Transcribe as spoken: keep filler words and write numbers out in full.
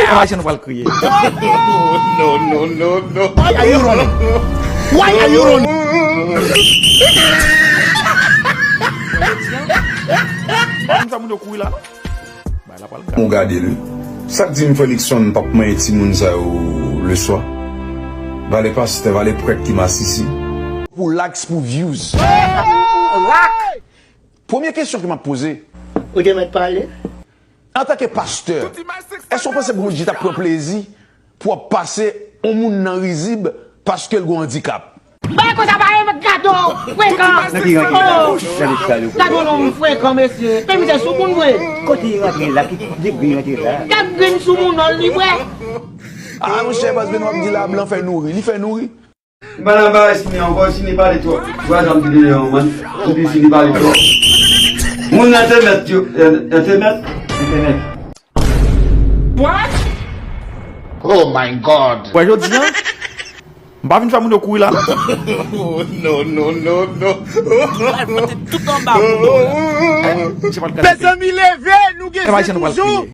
Ayisyen nou pral kriye. No, no, no, no. Why are you running? Why are you running? Sa moun yo kouri la, non? Bay la pral grav. Ou gade l. Sa k di m Felixson p ap manyen timoun sa yo leswa? Valè pastè, valè prèt ki masisi. Pou likes, pou views. Premye kesyon ke m ap poze. Ou te mèt pale. Antanke pastè, èske w panse Bondye t ap pran plezi pou w ap pase yon moun nan rizib paske l gen yon andikap? Bay konsa pa yon gado frekan. Nan ki rant li la? Oh. Gade sa yo. Gado nonm frekan, mesye. Pe mizè sou moun vre. Kote li rantre la? Ki degre li rantre la? Gad grenn sou moun non li vre. Ah, monchè, baz, men w ap di la, blan fè nouri. Li fè nouri. M pa nan bagay sini ankò, sini pale twòp. Vwazan m ki te deyò an, man. M di sini pale twòp. Moun nan te mèt yo, nan te mèt. Nan te mèt. What? Oh my God. Wè, jodi a, m pa vin fè moun yo kouri la, non. No, no, no, no. Al pote tout anba bouda w la. Mezanmi, leve, nou gen je toujou.